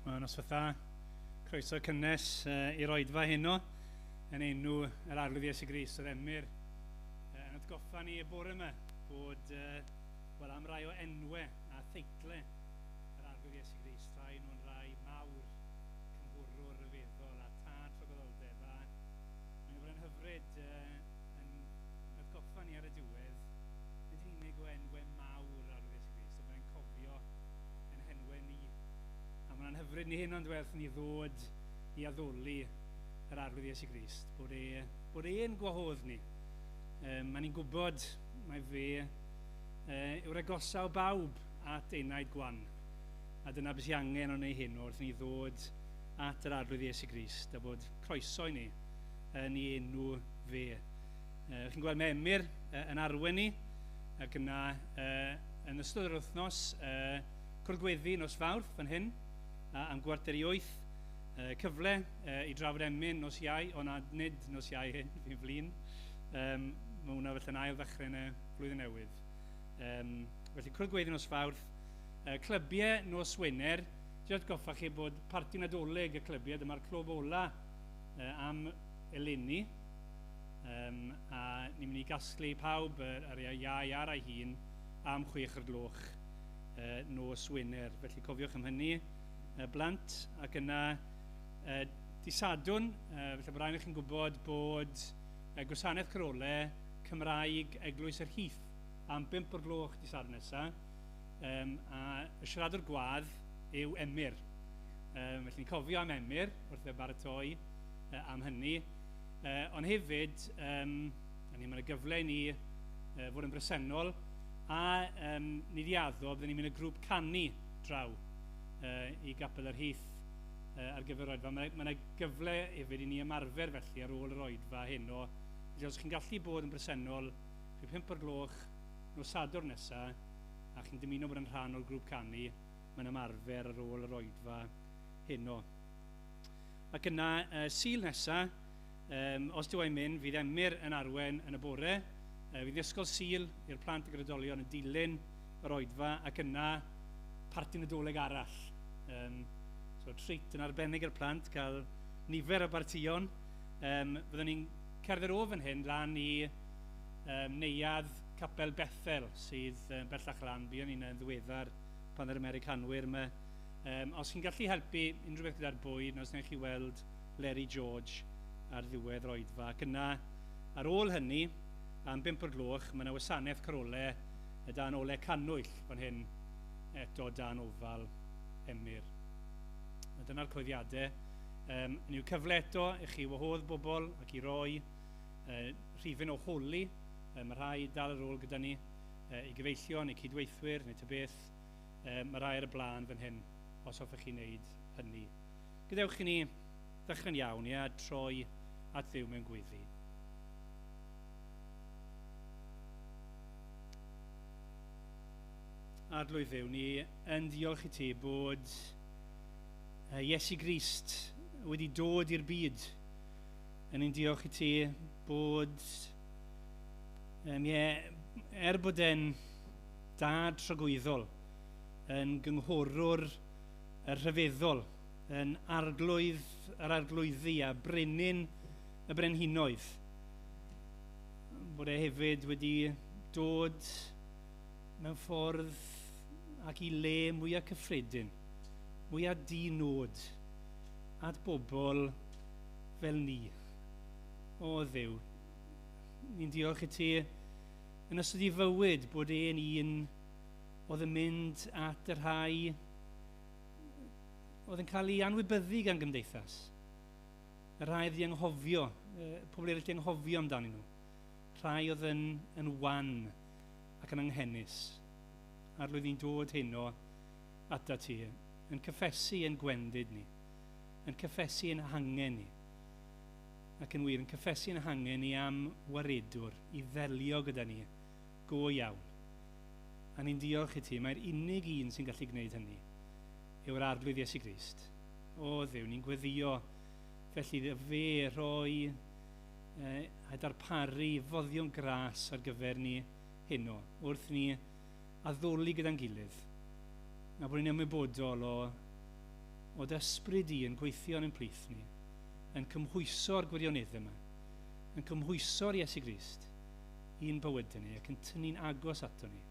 Mae'n noswaith dda. Croeso cynnes i'r oedfa heno yn enw yr Arglwydd Iesu Grist. Oedd Emyr yn atgoffa ni y bore yma bod wel, am rai o enwau a theitle yr Arglwydd Iesu Grist, rhai nhw'n rai mawr, cynghwrwr rhyfeddol a tad tragwyddoldeb. A mae'n bod yn hyfryd yn atgoffa ni ar y diwedd, nid yn unig o enwau mawr Arglwydd Iesu Grist, ond mae'n cofio yn henwau ni. A mae'n hyfryd ni hyn ond werth ni ddod i addoli yr Arglwydd Iesu Grist, bod e'n gwahodd ni. Mae ni'n gwybod mai fe yw'r agosa o bawb at enaid gwan. A dyna beth sy'n angen o'n ei hyn wrth ni ddod at yr Arglwydd Iesu Grist a bod croeso i ni yn ei enw fe. Chi'n gweld mae Emyr yn arwain ni, ac yna yn ystod yr wythnos cwrdd gweddi nos Fawrth fan hyn am 7:45, cyfle i drafod emyn nos Iau, ond nid nos Iau hyn, fi'n flin. Mae hwnna felly'n ail ddechrau yn y flwyddyn newydd. Felly cwrdd gweddi nos Fawrth, clybiau nos Wener. Dwi'n atgoffa chi bod parti Nadolig y clybiau, dyma'r clwb ola am eleni. A ni'n mynd i gasglu pawb ar iau ar ei hun am 6:00 nos Wener. Felly cofiwch am hynny, blant. Ac yna dydd Sadwrn, felly bod rhaid i chi'n gwybod bod gwasanaeth carolau Cymraeg Eglwys yr Heath am 5:00 dydd Sadwrn nesaf. A y siaradwr gwadd yw Emyr. Felly ni'n cofio am Emyr wrth fe baratoi am hynny. Ond hefyd, mae'n gyfle i ni fod yn bresennol, a ni wedi addo byddwn ni'n mynd y grŵp canu draw i Gapel yr Heath ar gyfer yr oedfa. Mae yna gyfle hefyd i ni ymarfer felly ar ôl yr oedfa heno. Felly os chi'n gallu bod yn bresennol, chi 5:00 nos Sadwrn nesaf, a chi'n dymuno bod yn rhan o'r grŵp canu, mae'n ymarfer ar ôl yr oedfa heno. Ac yna, Sul nesaf, os dyw e'n mynd, fydd Emyr yn arwain yn y bore. Fydd ysgol Sul i'r plant ac yr oedolion yn dilyn yr oedfa, ac yna parti Nadolig arall. So treat yn arbennig i'r plant, cael nifer o bartïon. Fyddwn ni'n cerdded o fan hyn lan i neuadd Capel Bethel, sydd bellach lan, buon ni'n yn ddiweddar pan yr Americanwyr yma. Os chi'n gallu helpu unrhyw beth gyda'r bwyd, os wnewch chi weld Leri George ar ddiwedd yr oedfa. Ac yna, ar ôl hynny, am 5:00, mae yna wasanaeth carolau dan olau cannwyll fan hyn, eto dan ofal Emyr. A dyna'r coeddiadau. Yn yw cyfle eto i chi wahodd bobl ac i roi rhifyn o holi. Mae rhai dal ar ôl gyda ni, i gyfeillion, i cydweithwyr, neu ta beth. Mae rhai ar y blaen fan hyn, os hoffech chi wneud hynny. Gadewch i ni ddechrau'n iawn, ia, troi at Dduw mewn gweddi. Arglwydd Dduw, ni yn diolch i ti bod Iesu Grist wedi dod i'r byd. Yn ni'n diolch i ti bod, er bod e'n dad tragwyddol, yn gynghorwr y rhyfeddol, yn arglwydd yr arglwyddi a brenin y brenhinoedd, bod e hefyd wedi dod mewn ffordd ac i le mwyaf cyffredin, mwyaf di-nod at bobl fel ni. O Dduw, ni'n diolch i ti yn ystod ei fywyd bod e'n un oedd yn mynd at y rhai oedd yn cael ei anwybyddu gan gymdeithas, y rhai oedd wedi anghofio, pobl eraill wedi anghofio amdanyn nhw, rhai oedd yn wan ac yn anghenus. Arglwydd, ni'n dod heno ata ti, yn cyffesu yn gwendid ni, yn cyffesu yn hangen ni, ac yn wir, yn cyffesu yn hangen ni am waredwr i ddelio gyda ni go iawn. A ni'n diolch i ti, mae'r unig un sy'n gallu gwneud hynny yw'r Arglwydd Iesu Grist. O Dduw, ni'n gweddio felly iddo fe roi a darparu foddion gras ar gyfer ni heno, wrth ni addoli gyda'n gilydd, a bod ni'n ymwybodol o dy ysbryd di yn gweithio yn ein plith ni, yn cymhwyso'r gwirionedd yma, yn cymhwyso'r Iesu Grist i'n bywydau ni ac yn tynnu'n agos ato ni.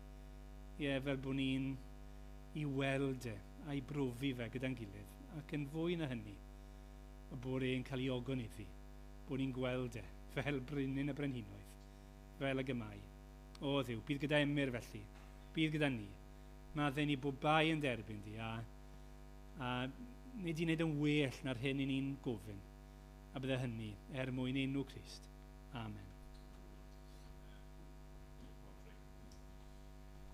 Ie, fel bod ni'n i weld e a'i brofi fe gyda'n gilydd, ac yn fwy na hynny, y bod e'n cael ei ogoneddu, bod ni'n gweld e fel brenin y brenhinoedd, fel y gymau. O Dduw, bydd gyda Emyr felly, bydd gyda ni. Maddau ni bob bai yn derbyn di, a nid i wneud yn well na'r hyn i ni'n gofyn, a bydde hynny er mwyn enw Crist. Amen.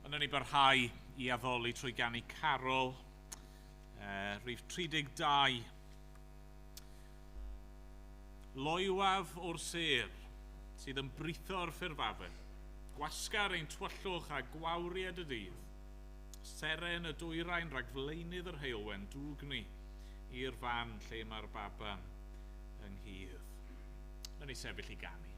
Yna ni barhau i addoli trwy ganu carol, rhif 32. Loywaf o'r sêr sydd yn britho'r ffurfafen, gwasgar ein tywyllwch a gwawriad y dydd, seren y dwyrain rhagflaenydd yr heulwen dwgni i'r fan lle mae'r baban ynghyd. Nawn ni sefyll i ganu.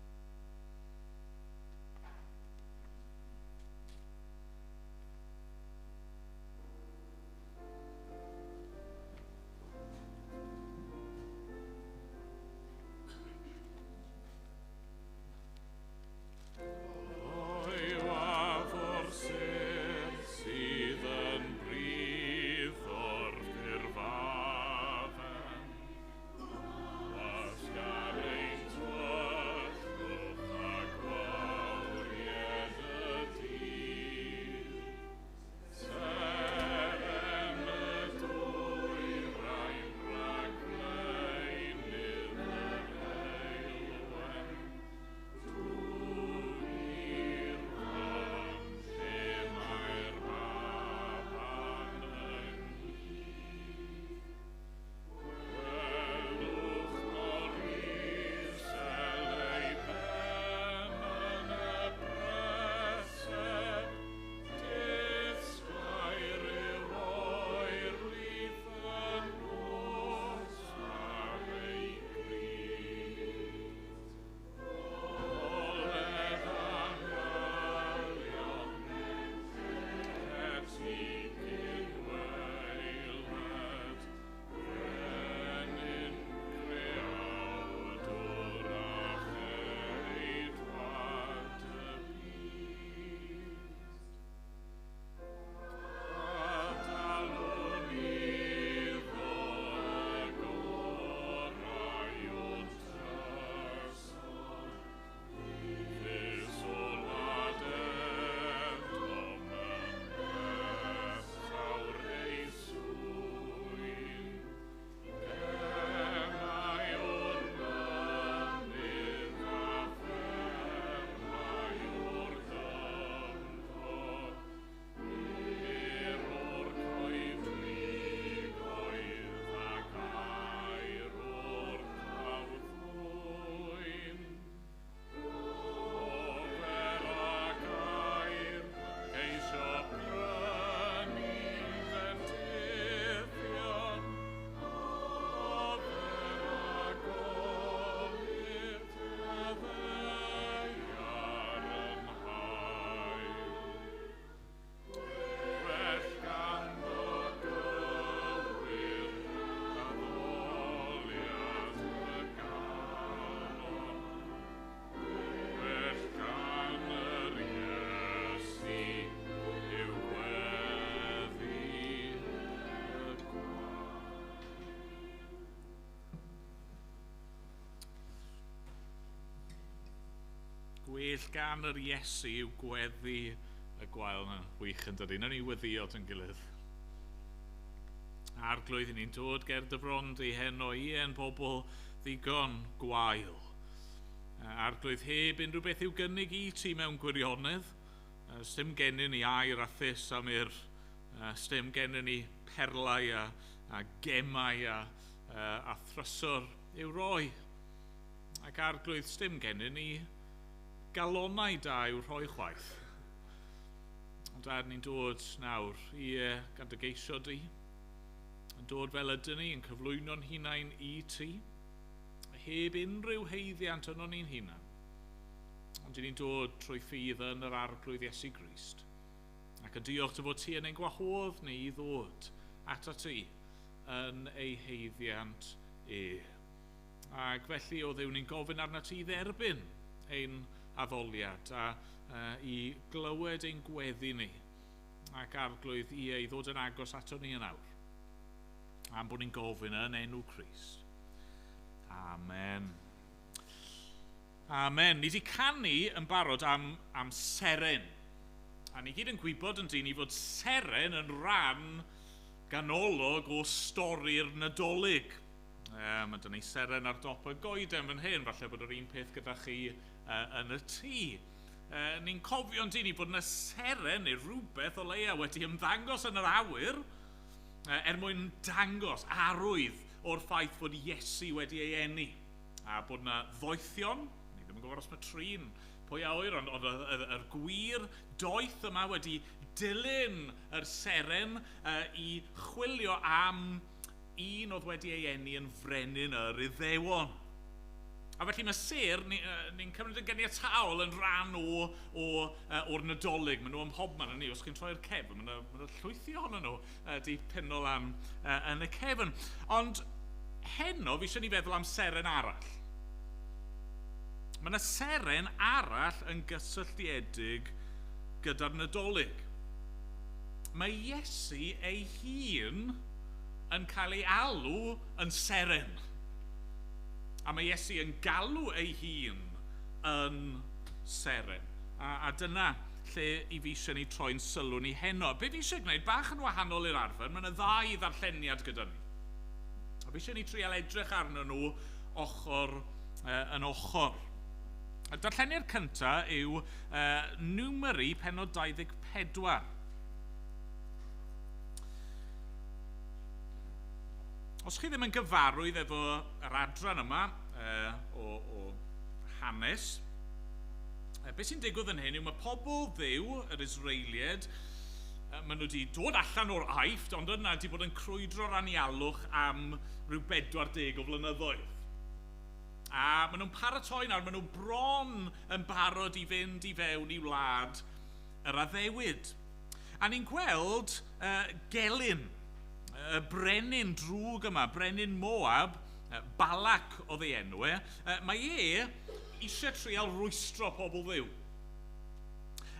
Gwell gan yr Iesu yw gweddi y gwael yna. Wych yn dydi. Nawn ni weddïo yn gilydd. Arglwydd, ni'n dod ger dy fron di heno i ein pobl ddigon gwael. Arglwydd, heb unrhyw beth i'w gynnig i ti mewn gwirionedd. Sdim gennyn ni aur a thus a myrr. Sdim gennyn ni perlau a gemau a thrysor i'w roi. Ac arglwydd, sdim gennyn ni galonau da i'w rhoi chwaith. Ond ar ni'n dod nawr i gan dy geisio di, yn dod fel ydyn ni, yn cyflwyno'n hunain i ti, heb unrhyw haeddiant yno ni'n hunain. Ond ni'n dod trwy ffydd yn yr Arglwydd Iesu Grist. Ac yn diolch dy fod ti yn ein gwahodd ni i ddod atat ti yn ei haeddiant e. Ac felly o Dduw, ni'n gofyn arnat ti i dderbyn ein addoliad a i glywed ein gweddi ni ac Arglwydd i ei ddod yn agos ato ni yn awr. Am bod ni'n gofyn yn enw Crist. Amen. Amen. Ni wedi canu yn barod am seren. A ni gyd yn gwybod yn dyn ni fod seren yn rhan ganolog o stori'r Nadolig. Mae 'da ni seren ar dop y goeden fan hyn, falle bod yr un peth gyda chi yn y tŷ. Ni'n cofio yn dyn ni bod yna seren neu rhywbeth o leia wedi ymddangos yn yr awyr er mwyn dangos arwydd o'r ffaith fod Iesu wedi ei eni. A bod yna ddoethion, ni ddim yn gwybod os mae trin pwy a ŵyr, ond yr gwir doeth yma wedi dilyn yr seren i chwilio am un oedd wedi ei eni yn frenin yr Iddewon. A felly mae sêr, ni'n cymryd yn ganiataol yn rhan o'r Nadolig. Maen nhw ym mhobman yn ni. Os chi'n troi'r cefn, maen nhw llwythi ohonyn nhw di pinno lan yn y cefn. Ond heno, fi eisiau ni feddwl am seren arall. Mae yna seren arall yn gysylltiedig gyda'r Nadolig. Mae Iesu ei hun yn cael ei alw yn seren. A mae Iesu yn galw ei hun yn seren. A dyna lle i fi eisiau ni troi'n sylw ni heno. Be fi eisiau gwneud, bach yn wahanol i'r arfer, mae yna ddau ddarlleniad gyda ni. A fi eisiau ni trial edrych arnyn nhw ochr yn ochr. Y darlleniad cyntaf yw Numeri pennod 24. Os chi ddim yn gyfarwydd efo yr adran yma o hanes, beth sy'n digwydd yn hyn yw mae pobl Dduw, yr Israeliaid, maen nhw wedi dod allan o'r Aifft, ond yna wedi bod yn crwydro'r anialwch am ryw 40 o flynyddoedd. A maen nhw'n paratoi nawr, maen nhw bron yn barod i fynd i fewn i wlad yr addewid. A ni'n gweld gelyn, y brenin drwg yma, brenin Moab, Balak oedd ei enw e, mae e eisiau trial rwystro pobl Dduw.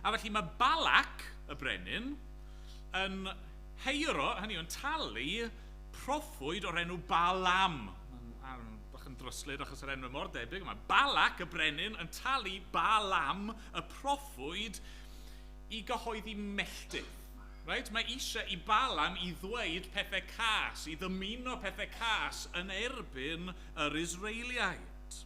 A felly mae Balak, y brenin, yn heiro, hynny yw, yn talu proffwyd o'r enw Balaam. Bach yn dryslyd achos yr enw mor debyg. Mae Balak, y brenin, yn talu Balaam, y proffwyd, i gyhoeddi melltith. Right? Mae eisiau i Balaam i ddweud pethau cas, i ddymuno pethau cas yn erbyn yr Israeliaid.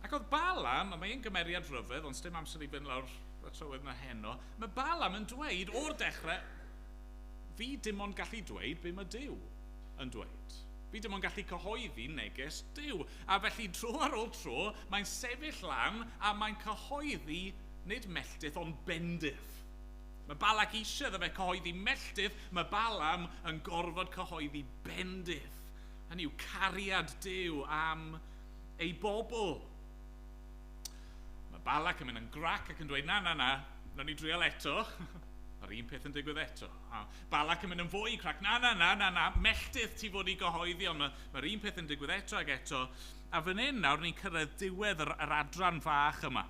Ac oedd Balaam, a mae'n gymeriad rhyfedd, ond sdim amser i fynd lawr y trywydd yna heno, mae Balaam yn dweud o'r dechrau, fi dim ond gallu dweud be mae Duw yn dweud. Fi dim ond gallu cyhoeddi neges Duw. A felly tro ar ôl tro, mae'n sefyll lan a mae'n cyhoeddi nid melltith ond bendith. Mae Balak eisiau iddo fe cyhoeddi melltith, mae Balaam yn gorfod cyhoeddi bendith. Hynny yw cariad Duw am ei bobl. Mae Balak yn mynd yn grac ac yn dweud, na, na, na, nawn ni drial eto. Mae'r un peth yn digwydd eto. A Balak yn mynd yn fwy crac, na, na, na, na, na, melltith ti fod i gyhoeddi, ond mae'r un peth yn digwydd eto ac eto. A fan hyn nawr ni'n cyrraedd diwedd yr adran fach yma.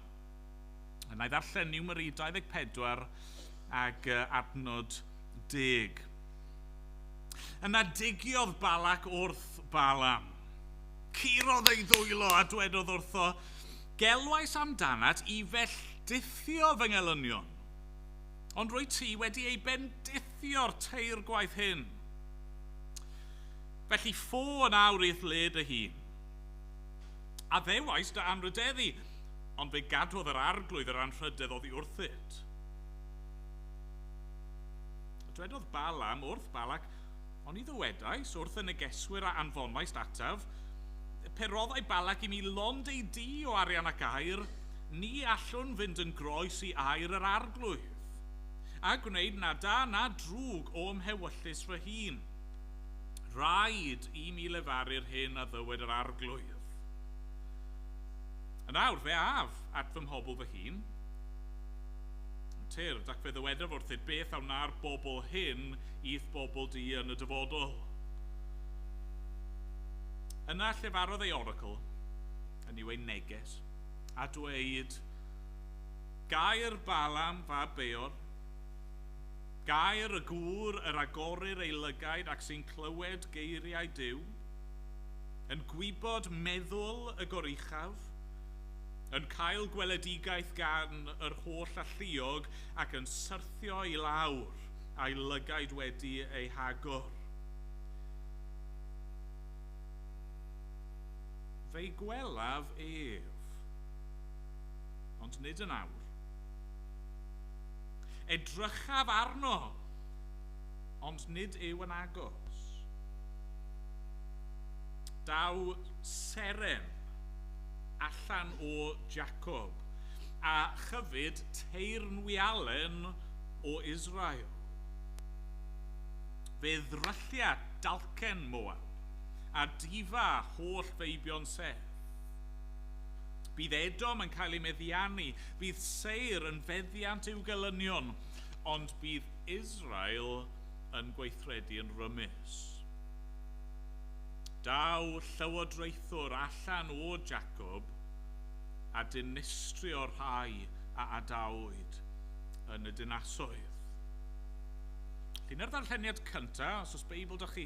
A na i ddarllen Numeri 24 ag adnod 10. Yna digiodd Balak wrth Balaam. Curodd ei ddwylo a dwedodd wrtho, gelwais amdanat i felldithio fy ngelynion, ond rwy ti wedi ei bendithio'r teir gwaith hyn. Felly ffo yn awr i'th le dy hun. A ddewais dy anrhydeddu, ond fe gadwodd yr arglwydd yr anrhydedd oddi wrthyt. Dwedodd Balaam wrth Balak, oni ddywedais wrth y negeswyr a anfonais ataf, pe roddai Balak i mi lond ei dŷ o arian ac aur, ni allwn fynd yn groes i air yr arglwydd, a gwneud na da na drwg o'm hewyllys fy hun. Rhaid i mi lefaru'r hyn a ddywed yr arglwydd. Yn awr fe af at fy mhobl fy hun. Tyrd, ac fe ddywedaf wrthyt beth a wna'r bobl hyn i'th bobl di yn y dyfodol. Yna llefarodd ei oracl, yn yw ei neges, a dweud, gair Balaam fab Beor, gair y gŵr yr agorir ei lygaid ac sy'n clywed geiriau Duw, yn gwybod meddwl y goruchaf, yn cael gweledigaeth gan yr holl alluog ac yn syrthio i lawr a'i lygaid wedi ei hagor. Fe'i gwelaf ef, ond nid yn awr. Edrychaf arno, ond nid yw yn agos. Daw seren allan o Jacob, a chyfyd teyrnwialen o Israel. Fe ddryllia dalcen Moab, a difa holl feibion Seth. Bydd Edom yn cael ei meddiannu, bydd Seir yn feddiant i'w gelynion, ond bydd Israel yn gweithredu yn rymus. Daw llywodraethwr allan o Jacob a dinistrio'r rhai a adawyd yn y dinasoedd. Llyna'r ddarlleniad cyntaf, os oes Beibl dych chi,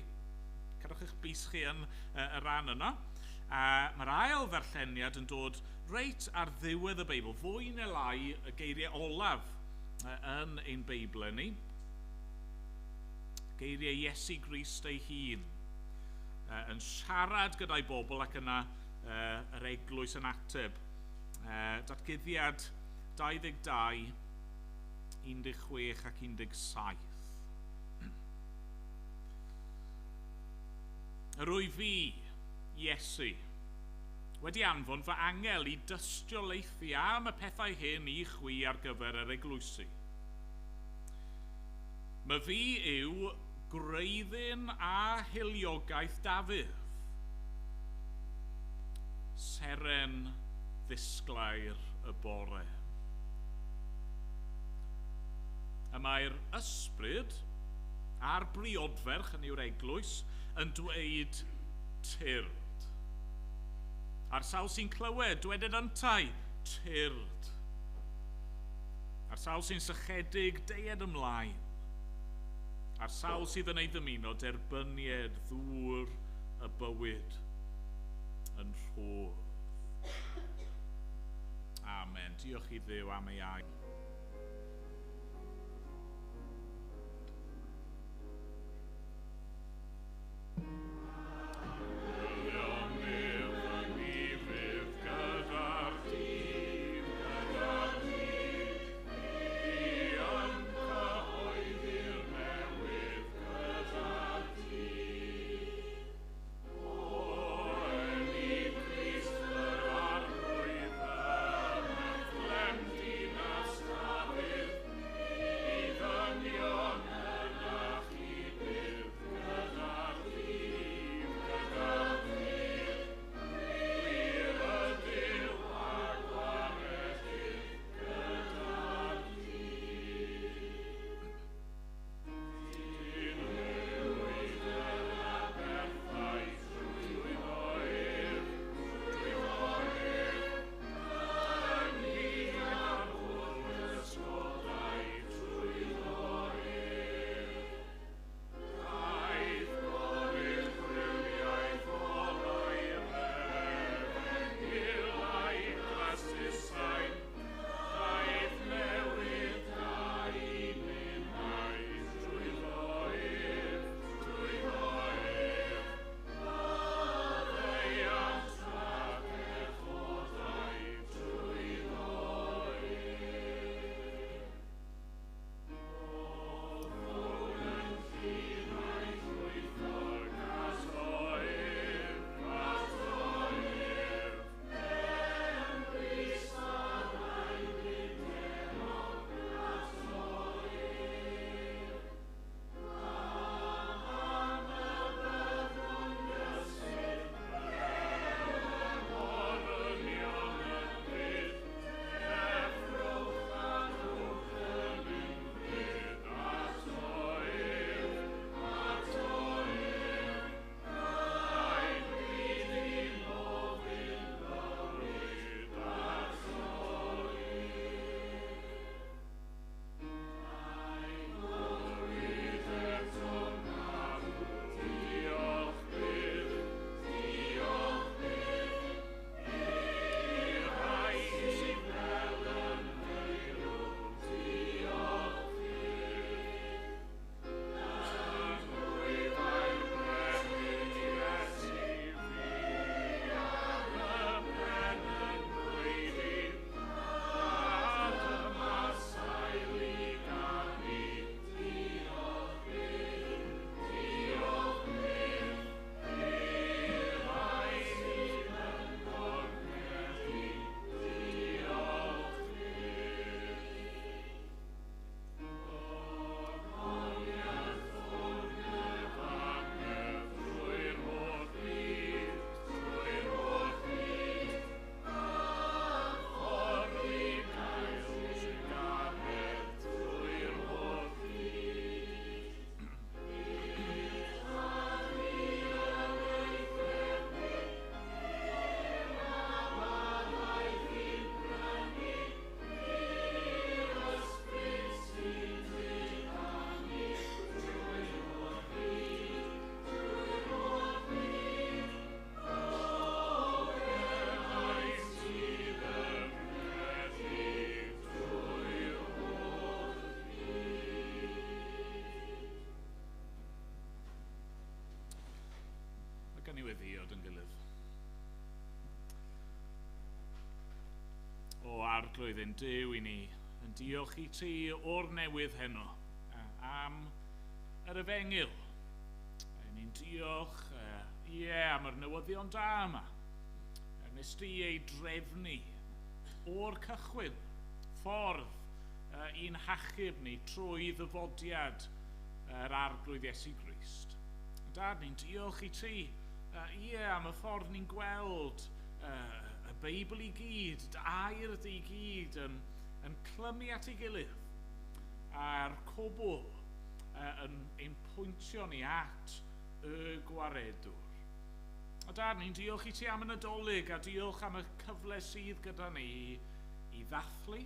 cadwch eich bys chi yn y rhan yna. Mae'r ail ddarlleniad yn dod reit ar ddiwedd y Beibl, fwy neu lai y geiriau olaf yn ein Beibl ni. Geiriau Iesu Grist ei hun, yn siarad gyda'i bobl ac yna yr eglwys yn ateb. Datguddiad 22, 16 ac 17. Yr wyf fi, Iesu, wedi anfon fy angel i dystiolaethu am y pethau hyn i chwi ar gyfer yr eglwysi. My fi yw gwreiddyn a hiliogaeth Dafydd, seren ddisglair y bore. Y mae'r ysbryd a'r briodferch yn yw'r eglwys yn dweud tyrd. A'r sawl sy'n clywed, dweded yntau, tyrd. A'r sawl sy'n sychedig, deued ymlaen. A'r sawl sydd yn ei ddymuno, derbynied ddŵr y bywyd yn rhodd. Amen. Diolch i Dduw am ei air. Gan ni weddïo yn gilydd. O Arglwydd ein Duw, i ni yn diolch i ti o'r newydd heno am yr efengyl. Ni'n diolch ie, am yr newyddion da yma. Nes di ei drefnu o'r cychwyn, ffordd i'n hachub ni trwy ddyfodiad yr Arglwydd Iesu Grist. Dad, ni'n diolch i ti, ie, am y ffordd ni'n gweld y Beibl i gyd, dy air di i gyd yn clymu at ei gilydd, a'r cwbl yn ein pwyntio ni at y gwaredwr. A Dad, ni'n diolch i ti am y Nadolig a diolch am y cyfle sydd gyda ni i ddathlu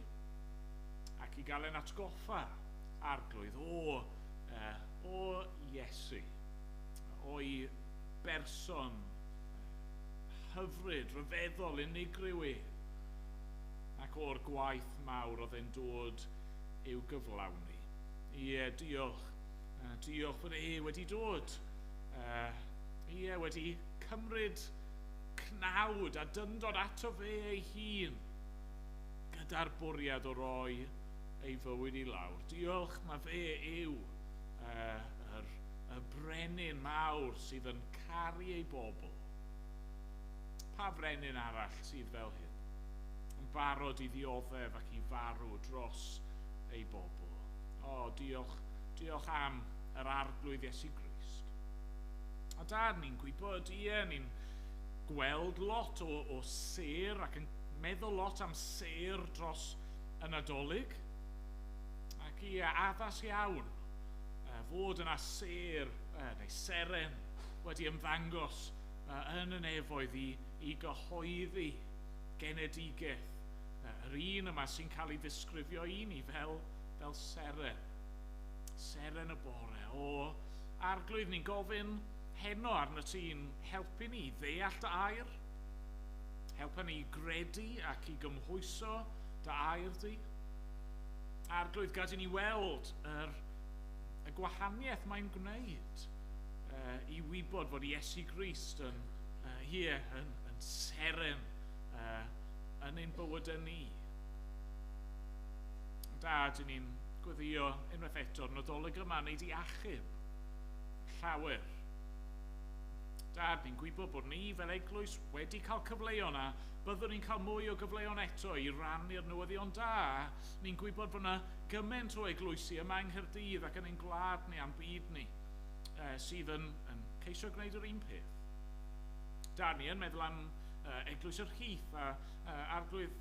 ac i gael ein atgoffa Arglwydd o Iesu, o'i berson hyfryd, rhyfeddol, unigryw i, ac o'r gwaith mawr oedd e'n dod i'w gyflawni. Ie, diolch. Diolch fod e wedi dod. Ie, wedi cymryd cnawd a dyndod ato fe ei hun gyda'r bwriad o roi ei fywyd i lawr. Diolch, mae fe yw y brenin mawr sydd yn caru ei bobl. Pa frenin arall sydd fel hyn? Yn barod i ddioddef ac i farw dros ei bobl. O, diolch, diolch am yr Arglwydd Iesu Grist. A Dad, ni'n gwybod, ie, ni'n gweld lot o sêr ac yn meddwl lot am sêr dros y Nadolig. Ac ie, addas iawn fod yna sêr, neu seren, wedi ymddangos yn y nefoedd i gyhoeddi genedigaeth. Yr un yma sy'n cael ei ddisgrifio i ni fel seren. Seren y bore. O, Arglwydd, ni'n gofyn heno arno ti'n helpu ni i ddeall dy air, helpu ni i gredu ac i gymhwyso dy air di. Arglwydd, gad i ni weld y gwahaniaeth mae'n gwneud i wybod fod Iesu Grist yn seren yn ein bywydau ni. Dad, i ni'n gweddio unwaith eto'r Nadolig yma, wneud i achub llawer. Dad, ni'n gwybod bod ni fel eglwys wedi cael cyfleon a byddwn ni'n cael mwy o gyfleon eto i rannu'r newyddion da. Ni'n gwybod bod yna gymaint o eglwysi yma yng Nghaerdydd ac yn ein gwlad ni a'n byd ni sydd yn ceisio gwneud yr un peth. Dad, ni yn meddwl am Eglwys yr Heath a Arglwydd,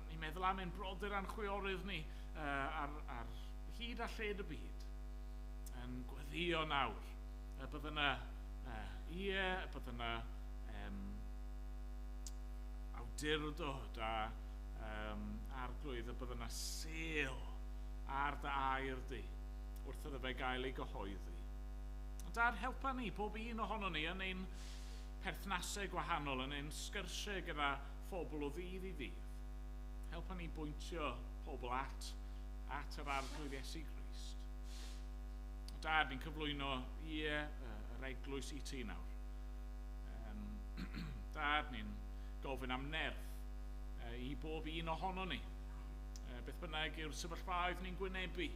ni'n meddwl am ein brodyr a'n chwiorydd ni ar hyd a lled y byd yn gweddio nawr. Bydd yna bydd yna awdurdod a Arglwydd, y bydd yna sêl ar dy air di wrth iddo fe gael ei gyhoeddi. Dad, helpa ni, pob un ohono ni yn ein perthnasau gwahanol, yn ein sgyrsiau gyda phobl o ddydd i ddydd. Helpa ni bwyntio pobl at yr Arglwydd Iesu Grist. Dad, ni'n cyflwyno yr eglwys i ti nawr. Dad, ni'n gofyn am nerth i bob un ohono ni. Beth bynnag yw'r sefyllfaoedd ni'n gwynebu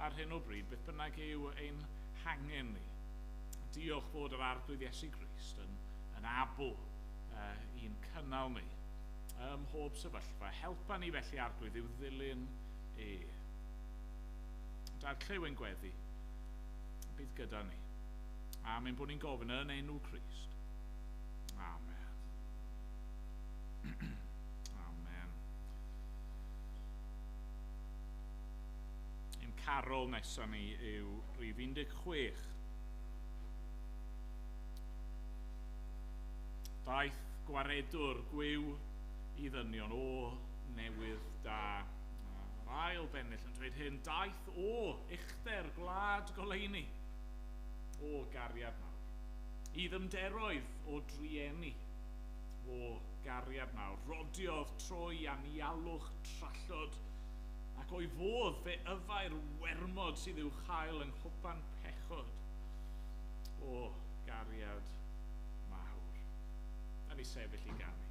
ar hyn o bryd, beth bynnag yw ein hangen ni. Diolch fod yr Arglwydd Iesu Grist yn abl i'n cynnal ni ym mhob sefyllfa. Helpa ni felly, Arglwydd, i'w ddilyn e. Dad, clyw ein gweddi, bydd gyda ni. Amen bod ni'n gofyn yn enw Crist. Amen. Amen. Ein carol nesaf ni yw rhif 16. Daeth gwaredwr gwiw i ddynion o newydd da. Yr ail bennill yn dweud hyn, daeth o uchder gwlad goleuni, o gariad mawr, i ddymderoedd o drueni, o gariad mawr, rodiodd trwy anialwch trallod, ac o'i fodd fe yfai'r wermod sydd i'w chael yng nghwpan pechod, o gariad mawr. Nawn ni sefyll i ganu.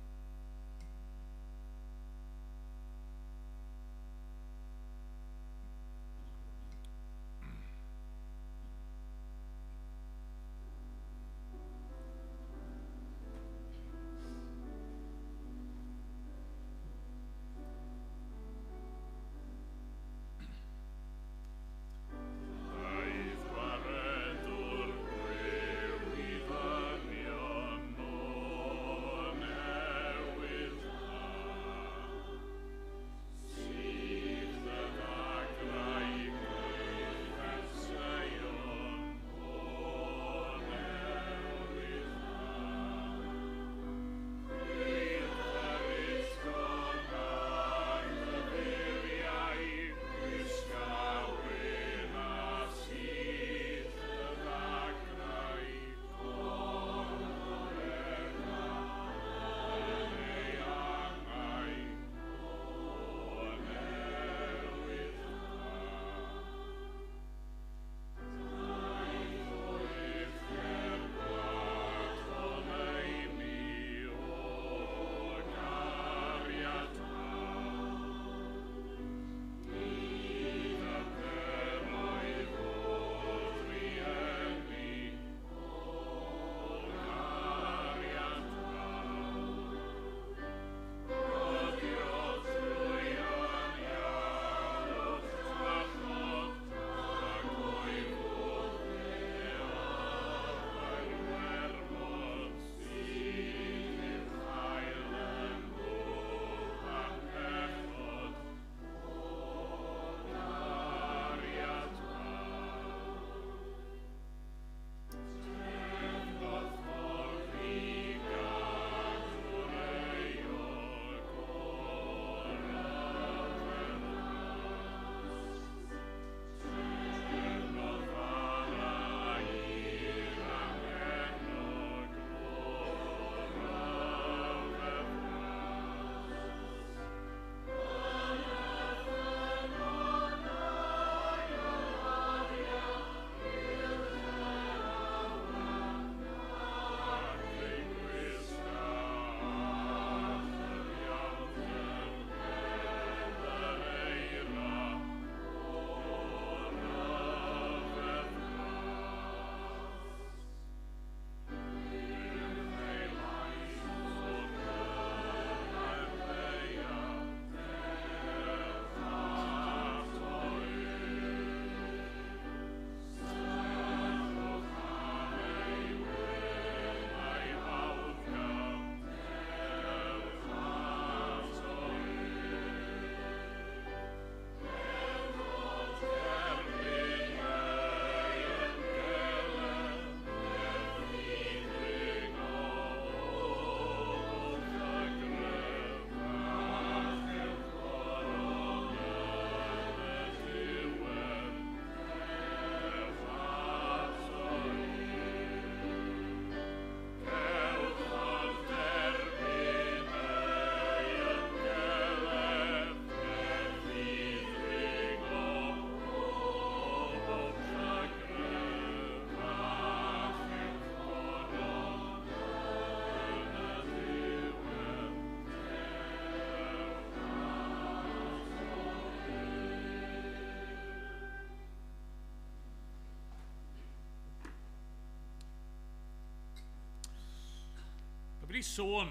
Wedi sôn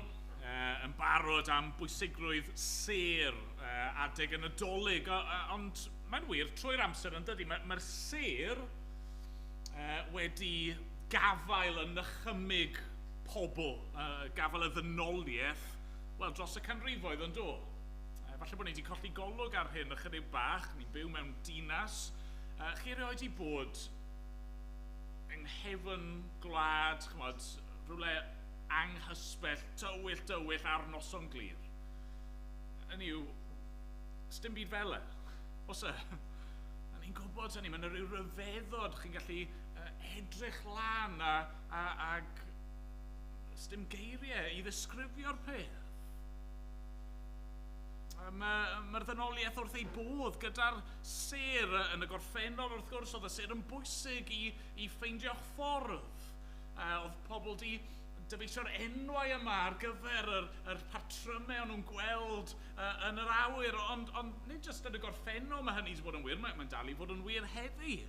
yn barod am bwysigrwydd sêr adeg y Nadolig, ond mae'n wir trwy'r amser yn dydy, mae'r sêr wedi gafael yn nychymyg pobl, gafael y ddynoliaeth, wel, dros y canrifoedd yn do. Falle bod ni wedi colli golwg ar hyn ychydig bach, ni'n byw mewn dinas. Chi erioed i bod yng nghefn gwlad, ch'mod, rhywle anghysbell, tywyll, tywyll ar noson glir. Hynny yw, sdim byd fel e. Oes e? A ni'n gwybod hynny, mae'n rhyw ryfeddod, chi'n gallu edrych lan ag sdim geiriau i ddisgrifio'r peth. Mae'r ddynoliaeth wrth ei bodd gyda'r sêr yn y gorffennol, wrth gwrs, oedd y sêr yn bwysig i ffeindio'ch ffordd. Oedd pobl di dyfeisio'r enwau yma ar gyfer yr patrymau o'n nhw'n gweld yn yr awyr, ond nid jyst yn y gorffennol mae hynny wedi bod yn wir, mae'n dal i fod yn wir heddi.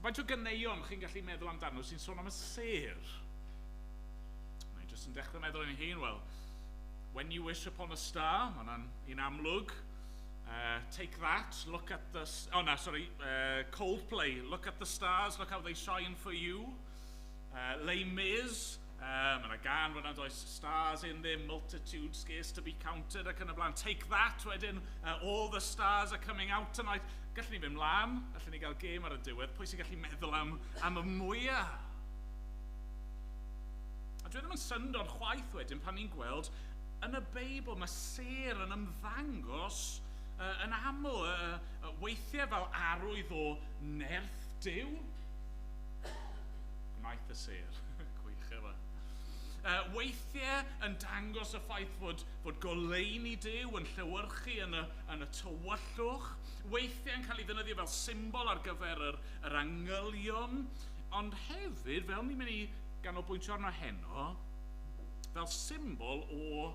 Faint o ganeuon chi'n gallu meddwl amdano sy'n sôn am y sêr? Mae jyst yn dechrau meddwl yn ei hun, wel, When You Wish Upon a Star, mae hwnna'n un amlwg. Take That, look at the... Oh no, sorry, Coldplay, Look at the Stars, Look How They Shine For You. Les Mis, mae yna gân fyna does, Stars in their multitude, scarce to be counted, ac yn y blaen. Take That wedyn, All the Stars Are Coming Out Tonight. Gallwn ni fynd mlaen, gallwn ni gael gêm ar y diwedd, pwy sy'n gallu meddwl am y mwyaf? A dwi ddim yn syndod chwaith wedyn pan ni'n gweld yn y Beibl mae sêr yn ymddangos yn aml, weithiau fel arwydd o nerth Duw. Gwnaeth y sêr. Gwych efo. Weithiau yn dangos y ffaith fod goleuni Duw yn llewyrchu yn y tywyllwch. Weithiau yn cael ei ddefnyddio fel symbol ar gyfer yr angylion. Ond hefyd, fel ni'n mynd i ganolbwyntio arno heno, fel symbol o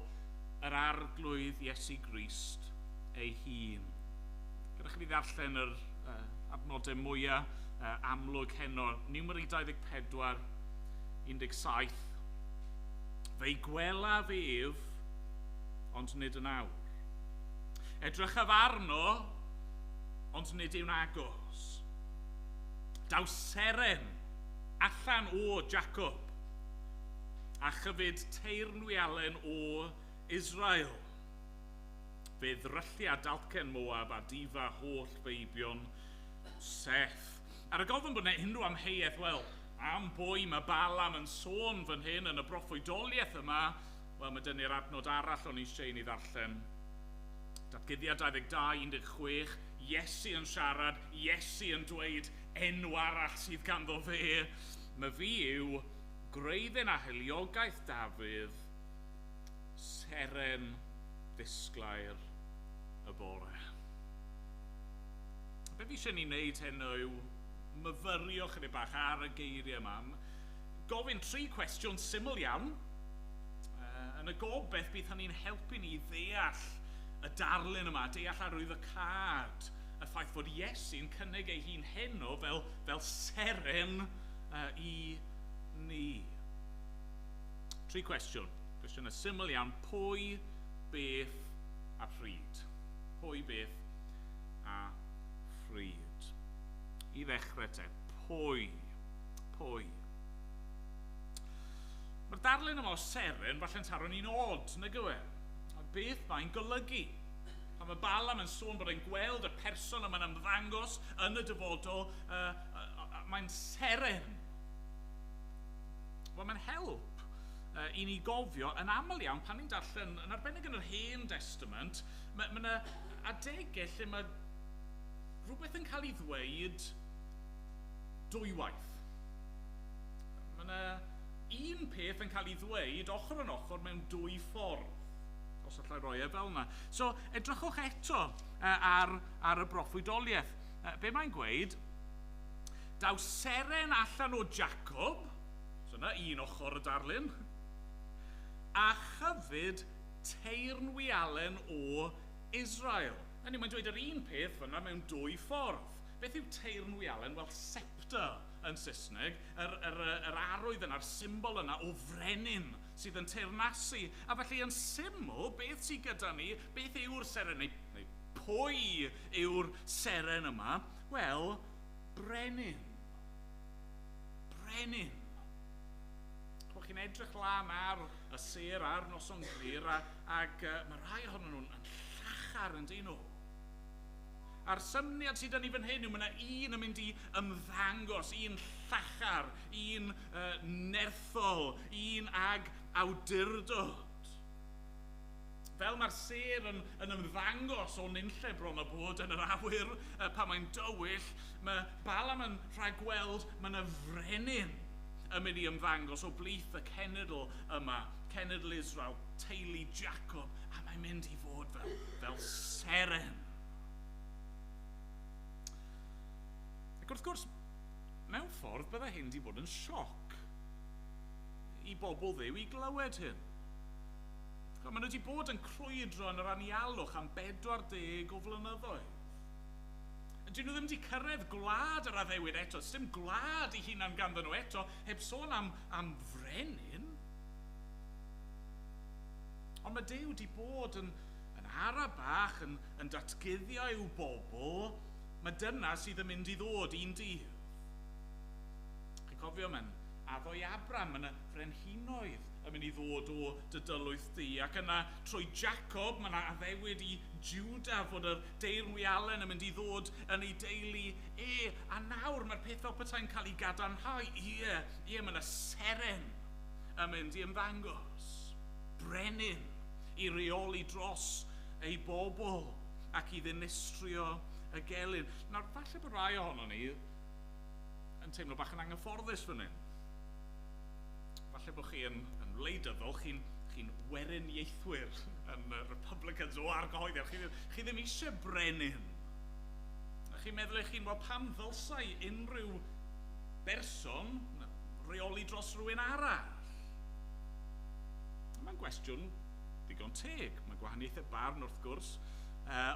yr Arglwydd Iesu Grist ei hun. Gadewch i fi ddarllen yr adnodau mwyaf amlwg heno. Numeri 24, 17. Fe'i gwelaf ef, ond nid yn awr. Edrychaf arno, ond nid yw'n agos. Daw seren allan o Jacob, a chyfyd teyrnwialen o Israel. Fe ddryllia dalcen Moab a difa holl feibion Seth. Ar y gofyn bod yna unrhyw amheuaeth, wel, am bwy mae Balaam yn sôn fan hyn yn y broffwydoliaeth yma, wel, mae dynnu'r adnod arall o'n eisiau i ni ddarllen. Datguddiad 22, 16, Iesu yn siarad, Iesu yn dweud enw arall sydd ganddo fe. Mae fi yw gwreiddyn a hiliogaeth Dafydd, seren ddisglair y bore. Be fi eisiau ni wneud heno yw myfyrio chydig bach ar y geiriau yma. Gofyn tri cwestiwn syml iawn. Yn y gobeith bydd hynny'n helpu ni ddeall y darlun yma, deall arwyddocâd, y ffaith fod Iesu'n cynnig ei hun heno fel seren i ni. Tri cwestiwn. Cwestiynau syml iawn. Pwy, beth a pryd? Pwy, beth a pryd? I ddechrau te, pwy? Pwy? Mae'r darlun yma o seren falle'n taro ni'n od, nag yw e? A beth mae'n golygu? Pan mae Balaam yn sôn bod e'n gweld y person yma'n ymddangos yn y dyfodol, mae'n seren. Wel, mae'n help i ni gofio yn aml iawn pan ni'n darllen, yn arbennig yn yr Hen Testament, mae yna adegau lle mae rhywbeth yn cael ei ddweud dwywaith. Mae yna un peth yn cael ei ddweud ochr yn ochr mewn dwy ffordd, os allai roi e fel yna. So, edrychwch eto ar y broffwydoliaeth. Be mae'n gweud? Daw seren allan o Jacob, so yna un ochr y darlun, a chyfyd teyrnwialen o Israel. Hynny, mae'n dweud yr un peth fyna mewn dwy ffordd. Beth yw teyrnwialen? Wel, scepter yn Saesneg, yr arwydd yna'r symbol yna o frenin sydd yn teyrnasu. A felly yn syml, beth sydd gyda ni, beth yw'r seren, neu pwy yw'r seren yma? Wel, brenin. Brenin. Chwa, chi'n edrych lan ar y sêr ar noson glir, ac mae rhai ohonyn nhw'n llachar yn dyn nhw. A'r syniad sydd 'da ni fan hyn yw mae yna un yn mynd i ymddangos, un llachar, un nerthol, un ag awdurdod. Fel mae'r sêr yn ymddangos o nunlle bron o bod yn yr awyr pan mae'n dywyll, mae Balaam yn rhagweld mae yna frenin yn mynd i ymddangos o blith y cenedl yma, cenedl Israel, teulu Jacob, a mae'n mynd i fod fel seren. Ac wrth gwrs, mewn ffordd, byddai hyn wedi bod yn sioc i bobl Dduw i glywed hyn. Maen nhw wedi bod yn crwydro yn yr anialwch am 40 o flynyddoedd. Dyn nhw ddim wedi cyrraedd gwlad yr addewid eto. Sdim gwlad i hunan ganddyn nhw eto, heb sôn am frenin. Ond mae Duw wedi bod yn ara bach, yn datguddio i'w bobl. Mae dyna sydd yn mynd i ddod un dydd. Chi'n cofio, mae'n addo i Abram, mae yna frenhinoedd yn mynd i ddod o dy dylwyth di. Ac yna trwy Jacob, mae yna addewid i Juda fod yr deyrnwialen yn mynd i ddod yn ei deulu e. A nawr mae'r peth fel petai'n cael ei gadarnhau. Ie, ie, mae yna seren yn mynd i ymddangos. Brenin i reoli dros ei bobl ac i ddinistrio y gelyn. Nawr, falle bod rai ohonon ni yn teimlo bach yn anghyfforddus fan hyn. Falle bod chi yn wleidyddol, chi'n weriniaethwyr yn Republicans o argyhoeddiad. Chi ddim eisiau brenin. A chi'n meddwl eich hun, wel, pam ddylsai unrhyw berson reoli dros rhywun arall? Mae'n gwestiwn digon teg. Mae gwahaniaethau barn wrth gwrs.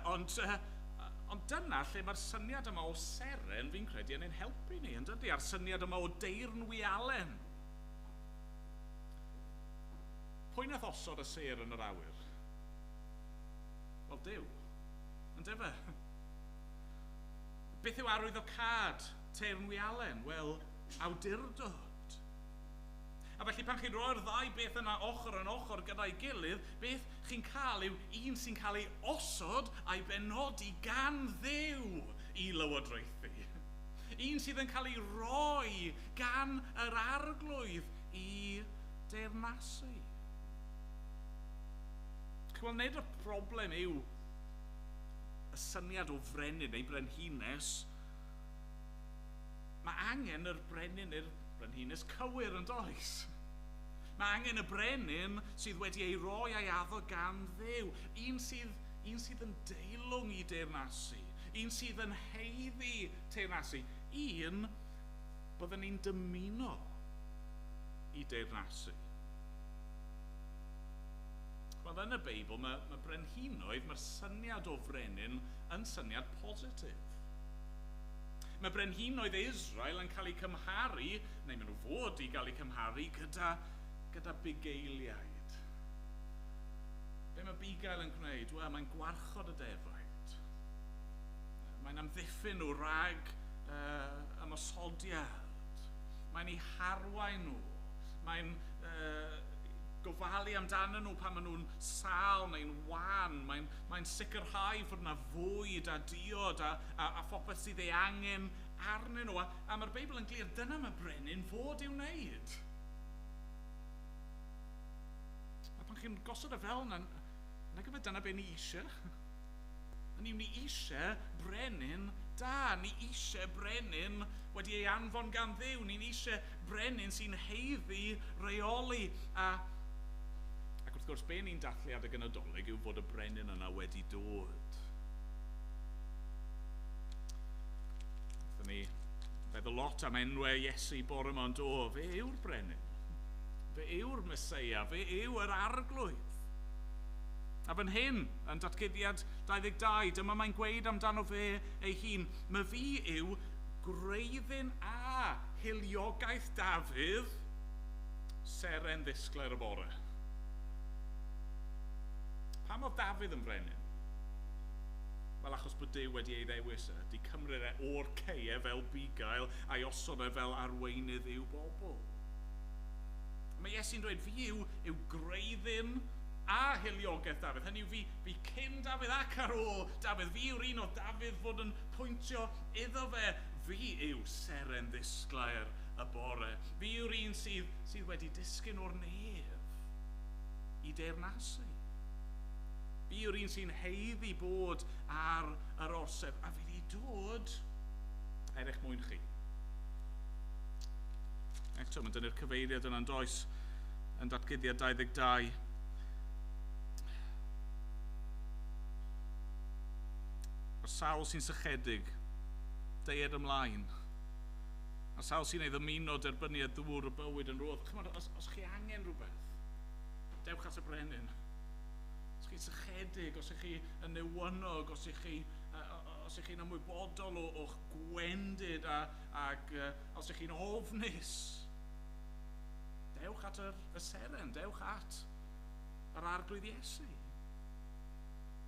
Ond dyna lle mae'r syniad yma o seren fi'n credu yn ein helpu ni, yn dydi? A'r syniad yma o deyrnwialen. Pwy nath osod y sêr yn yr awyr? Wel, Duw. Yndyfe? Beth yw arwyddocâd teyrnwialen? Wel, awdurdod. A felly pan chi'n rhoi'r ddau beth yna ochr yn ochr gyda'i gilydd, beth chi'n cael yw un sy'n cael ei osod a'i benodi gan Dduw i lywodraethu. Un sydd yn cael ei roi gan yr Arglwydd i deyrnasu. Wel, nid y broblem yw y syniad o frenin neu brenhines. Mae angen yr brenin neu'r brenhines cywir yn does. Mae angen y brenin sydd wedi ei roi a'i addo gan Dduw. Un sydd yn deilwng i deyrnasu. Un sydd yn haeddu teyrnasu. Un byddwn ni'n dymuno i deyrnasu. Wel, yn y Beibl, mae brenhinoedd, mae'r syniad o frenin yn syniad positif. Mae brenhinoedd Israel yn cael eu cymharu, neu maen nhw fod i gael eu cymharu gyda bugeiliaid. Be mae bugail yn gwneud? Wel, mae'n gwarchod y defaid. Mae'n amddiffyn nhw rhag ymosodiad. Mae'n eu harwain nhw. Mae'n gofalu amdanyn nhw pan maen nhw'n sâl neu'n wan. Mae'n sicrhau fod yna fwyd a diod a phopeth sydd ei angen arnyn nhw. A mae'r Beibl yn glir, dyna mae brenin fod i'w wneud. A pan chi'n gosod y fel yna, nag yfe dyna be ni eisiau. Ni eisiau brenin da, ni eisiau brenin wedi ei anfon gan Dduw, ni'n eisiau brenin sy'n haeddu reoli. Ac wrth gwrs, be ni'n dathlu adeg y Nadolig yw fod y brenin yna wedi dod. Wnaethon ni feddwl lot am enwau Iesu bore yma, ond o, fe yw'r brenin, fe yw'r Meseia, fe yw yr Arglwydd. A fan hyn, yn Datguddiad 22, dyma mae'n gweud amdano fe ei hun, mae fi yw gwreiddyn a hiliogaeth Dafydd, seren ddisglair y bore. Pam oedd Dafydd yn frenin? Wel, achos bod Duw wedi ei ddewis e, di cymryd e o'r ceie fel bugail a'i osod e fel arweinydd i'w bobl. Mae Iesu'n dweud, fi yw gwreiddyn a hiliogaeth Dafydd. Hynny yw fi cyn Dafydd ac ar ôl Dafydd. Fi yw'r un o Dafydd fod yn pwyntio iddo fe. Fi yw seren ddisglair y bore. Fi yw'r un sydd wedi disgyn o'r nef i deyrnasu. Fi yw'r un sy'n haeddu bod ar yr orsedd. A fi wedi dod er eich mwyn chi. Eto, mae'n dynnu'r cyfeiriad yna'n does yn Datguddiad 22. A'r sawl sy'n sychedig, deued ymlaen A sawl sy'n ei ddymuno derbyniad ddŵr y bywyd yn rhodd. Chymod, os chi angen rhywbeth, dewch at y brenin. Os chi'n sychedig, os ych chi yn newynog, os ych chi'n ymwybodol o'ch gwendid ac os ych chi'n ofnus, dewch at y seren, dewch at yr Arglwydd Iesu.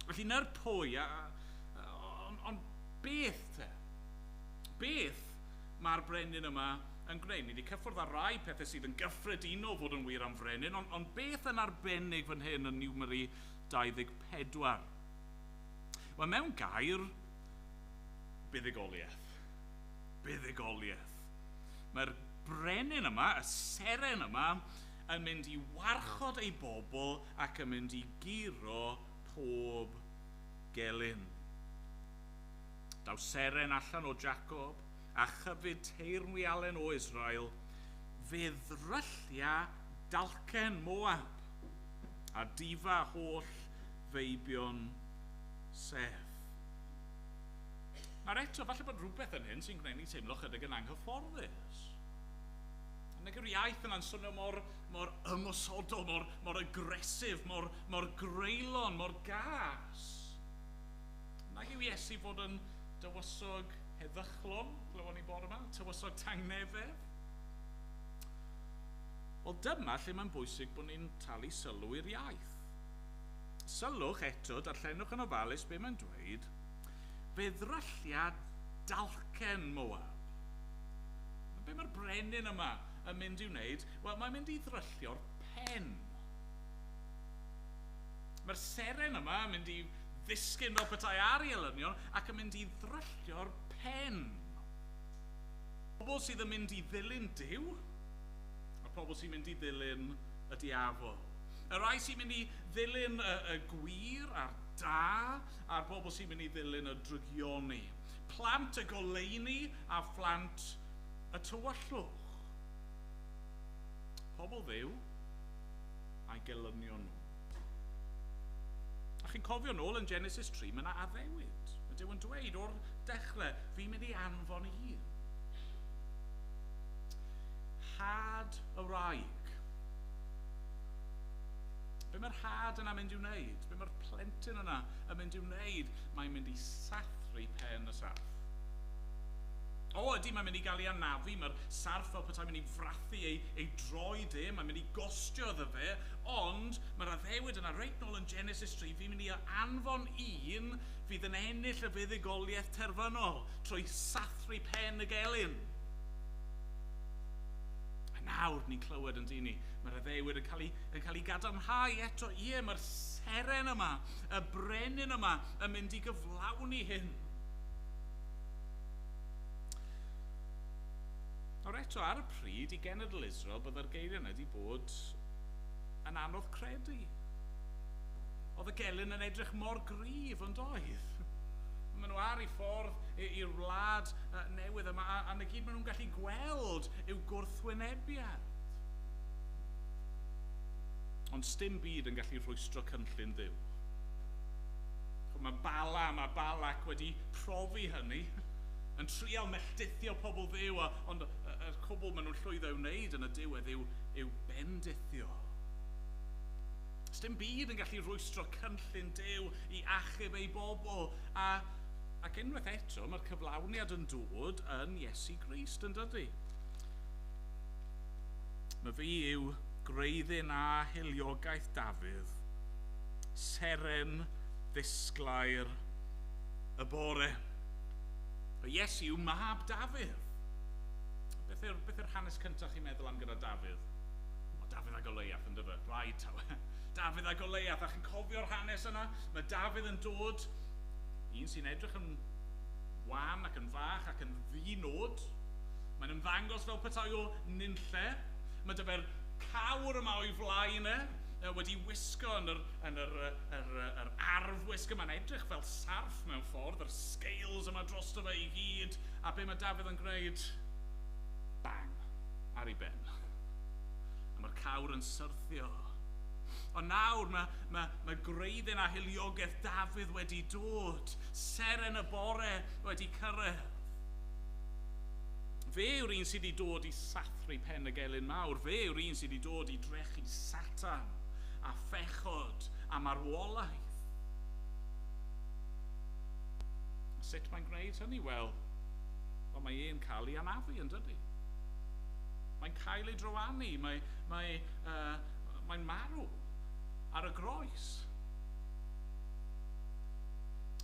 Felly na'r pwy, ond beth te? Beth mae'r brenin yma yn gwneud? Ni wedi cyffwrdd ar rai pethau sydd yn gyffredinol fod yn wir am frenin, ond beth yn arbennig fan hyn yn Numeri 24? Wel, mewn gair, buddugoliaeth. Buddugoliaeth. Mae'r brenin yma, y seren yma, yn mynd i warchod ei bobl ac yn mynd i guro pob gelyn. Daw seren allan o Jacob a chyfyd teyrnwialen o Israel, fe ddryllia dalcen Moab a difa holl feibion Seth. Nawr eto, falle bod rhywbeth yn hyn sy'n gwneud ni teimlo chydig yn anghyfforddus. Nag yw'r iaith yna'n swnio mor ymosodol, mor agresif, mor greulon, mor gas. Nag yw Iesu fod yn dywysog heddychlon, glywon ni bore yma, tywysog tangnefedd? Wel, dyma lle mae'n bwysig bod ni'n talu sylw i'r iaith. Sylwch eto, darllenwch yn ofalus be mae'n dweud, fe ddryllia dalcen Moab. Be mae'r brenin yma yn mynd i wneud? Wel, mae'n mynd i ddryllio'r pen. Mae'r seren yma yn mynd i ddisgyn fel petai ar ei elynion ac yn mynd i ddryllio'r pen. Pobl sydd yn mynd i ddilyn Duw, a pobl sy'n mynd i ddilyn y diafol. Y rai sy'n mynd i ddilyn y gwir a'r da, a'r pobl sy'n mynd i ddilyn y drygioni. Plant y goleuni a phlant y tywyllwch. Pobl Dduw a'i gelynion nhw. A chi'n cofio nôl yn Genesis 3, mae yna addewid. Mae Duw yn dweud o'r dechrau, fi'n mynd i anfon un. Had y wraig. Be mae'r had yna mynd i'w wneud? Be mae'r plentyn yna yn mynd i'w wneud? Mae'n mynd i sathru pen y sarff. O, ydy, mae'n mynd i gael ei anafu, mae'r sarff fel petai'n mynd i frathu ei droed e, mae'n mynd i gostio iddo fe, ond mae'r addewid yna reit nôl yn Genesis 3, fi'n mynd i anfon un fydd yn ennill y fuddugoliaeth terfynol trwy sathru pen y gelyn. A nawr ni'n clywed yn dyn ni, mae'r addewid yn cael ei gadarnhau eto. Ie, mae'r seren yma, y brenin yma, yn mynd i gyflawni hyn. Nawr eto, ar y pryd i genedl Israel, byddai'r geiriau yna wedi bod yn anodd credu. Oedd y gelyn yn edrych mor gryf, ond oedd. Maen nhw ar eu ffordd i'r wlad newydd yma, a na gyd maen nhw'n gallu gweld yw gwrthwynebiad. Ond sdim byd yn gallu rhwystro cynllun Dduw. Mae Balaam a Balac wedi profi hynny, yn trial melltithio pobl Dduw, ond y cwbl maen nhw'n llwyddo i'w wneud yn y diwedd yw bendithio. Sdim byd yn gallu rhwystro cynllun Duw i achub ei bobl. Ac unwaith eto, mae'r cyflawniad yn dod yn Iesu Grist, yn dydy? Mae fi yw gwreiddyn a hiliogaeth Dafydd, seren ddisglair y bore. Iesu yw mab Dafydd. Beth yw'r hanes cyntaf chi'n meddwl am gyda Dafydd? O, Dafydd a Goliath, yn dyfe? Rhaid taw. Dafydd a Goliath, a chi'n cofio'r hanes yna? Mae Dafydd yn dod, un sy'n edrych yn wan ac yn fach ac yn ddinod. Mae'n ymddangos fel petai o nunlle. Mae dyfa'r cawr yma o'i flaen e, wedi wisgo yn yr arfwisg yma'n edrych fel sarff mewn ffordd, yr scales yma drosto fe i gyd, a be mae Dafydd yn gwneud? Bang! Ar ei ben. A mae'r cawr yn syrthio. Ond nawr mae gwreiddyn a hiliogaeth Dafydd wedi dod, seren y bore wedi cyrraedd. Fe yw'r un sydd wedi dod i sathru pen y gelyn mawr. Fe yw'r un sydd wedi dod i drechu Satan a phechod a marwolaeth. A sut mae'n gwneud hynny? Wel, mae e'n cael ei anafu, yn dydy? Mae'n cael ei drywanu, mae'n marw ar y groes.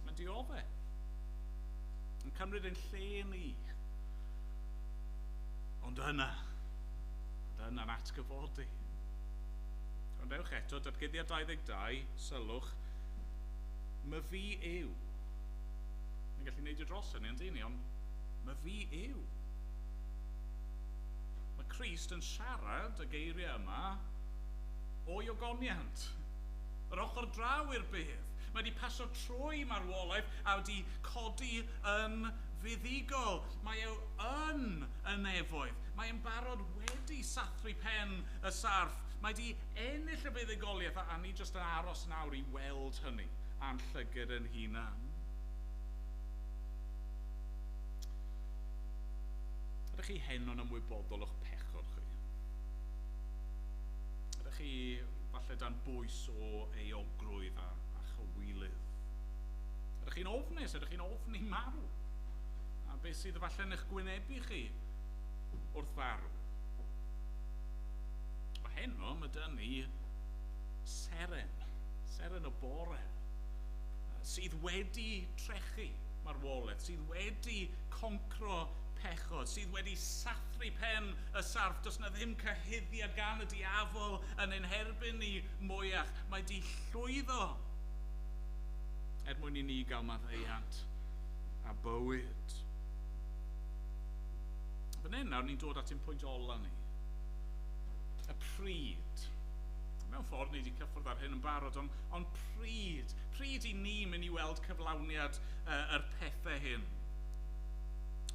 Mae'n dioddef. Yn cymryd ein lle ni. Ond yna'n atgyfodi. Ond ewch eto, Datguddiad 22, sylwch, my fi yw. Ni'n gallu neidio dros hynny, yn dyn ni, ond my fi yw. Mae Crist yn siarad y geiriau yma o'i ogoniant. Yr ochr draw i'r bedd. Mae wedi pasio trwy marwolaeth a wedi codi yn fuddugol. Mae e yn y nefoedd. Mae e'n barod wedi sathru pen y sarff. Mae wedi ennill y fuddugoliaeth a ni jyst yn aros nawr i weld hynny a'n llygad yn hunan. Ydych chi heno'n ymwybodol o'ch pechod chi? Ydych chi falle dan bwys o euogrwydd a chywilydd? Ydych chi'n ofnus? Ydych chi'n ofni marw? A beth sydd falle yn eich gwynebu chi wrth farw? O heno, mae dyn ni seren y bore, sydd wedi trechu marwolaeth, sydd wedi concro pechod, sydd wedi sathru pen y sarff. Does na ddim cyhuddiad gan y diafol yn ein herbyn ni mwyach. Mae di llwyddo er mwyn i ni gael maddeuant a bywyd. Fan hyn nawr ni'n dod at ein pwynt ola ni. Y pryd. Mewn ffordd ni wedi cyffwrdd ar hyn yn barod, ond pryd. Pryd i ni mynd i weld cyflawniad yr pethau hyn.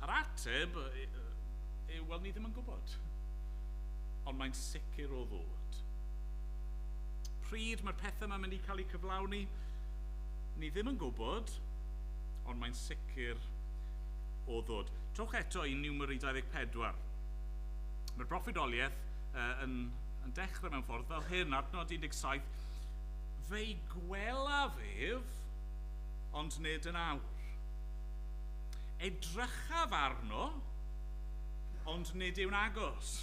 A'r ateb yw, wel, ni ddim yn gwybod. Ond mae'n sicr o ddod. Pryd mae'r pethau yma'n mynd i cael eu cyflawni? Ni ddim yn gwybod, ond mae'n sicr o ddod. Trowch eto i Numeri 24. Mae'r broffwydoliaeth yn dechrau mewn ffordd fel hyn, adnod 17. Fe'i gwelaf ef, ond nid yn awr. Edrychaf arno, ond nid yw'n agos.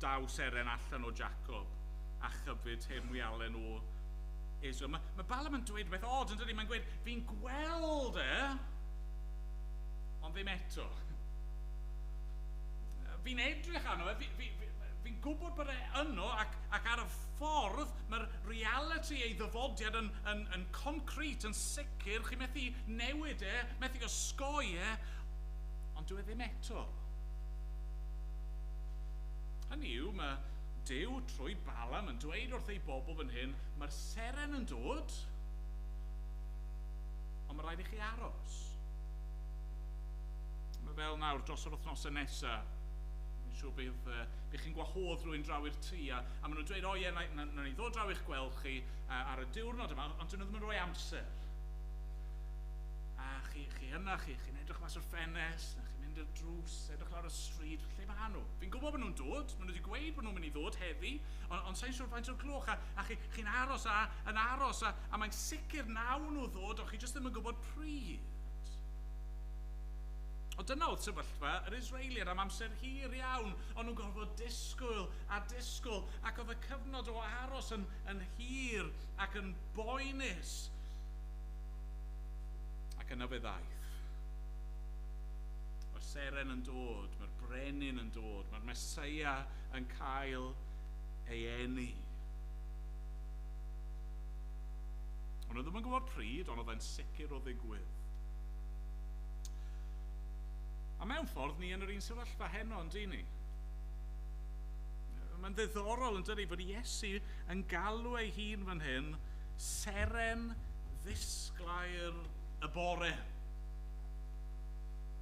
Daw seren allan o Jacob a chyfyd teyrnwialen o Israel. Mae Balaam yn dweud rhywbeth od, yn dydi? Mae'n gweud, fi'n gweld e, ond ddim eto. Fi'n edrych arno fe, fi'n gwybod bod e yno ac ar y ffordd mae'r reality ei ddyfodiad yn concret, yn sicr, chi methu newid e, methu osgoi e, ond dyw e ddim eto. Hynny yw, mae Duw trwy Balaam yn dweud wrth ei bobl fan hyn, mae'r seren yn dod, ond mae rhaid i chi aros. Mae fel nawr, dros yr wythnosau nesaf, fi'n siŵr bydd chi'n gwahodd rhywun draw i'r tŷ, a maen nhw'n dweud, o ie, na ni ddod draw i'ch gweld chi ar y diwrnod yma, ond dyn nhw ddim yn rhoi amser. A chi yna, chi'n edrych mas o'r ffenest, a chi'n mynd i'r drws, edrych lawr y stryd, lle maen nhw? Fi'n gwybod bod nhw'n dod, maen nhw wedi gweud bod nhw'n mynd i ddod heddi, ond sa'n siŵr faint o'r gloch, a chi'n aros a yn aros, a mae'n sicr nawn nhw ddod, ond chi jyst ddim yn gwybod pryd. Ond dyna oedd sefyllfa yr Israeliad am amser hir iawn, ond nhw'n gorfod disgwyl a disgwyl, ac oedd y cyfnod o aros yn hir ac yn boenus. Ac yna fe ddaeth. Mae'r seren yn dod, mae'r brenin yn dod, mae'r Meseia yn cael ei eni. Ond nhw ddim yn gwybod pryd, ond oedd e'n sicr o ddigwydd. A mewn ffordd, ni yn yr un sefyllfa heno, yn dyn ni. Mae'n ddiddorol yn dydi fod Iesu yn galw ei hun fan hyn seren ddisglair y bore.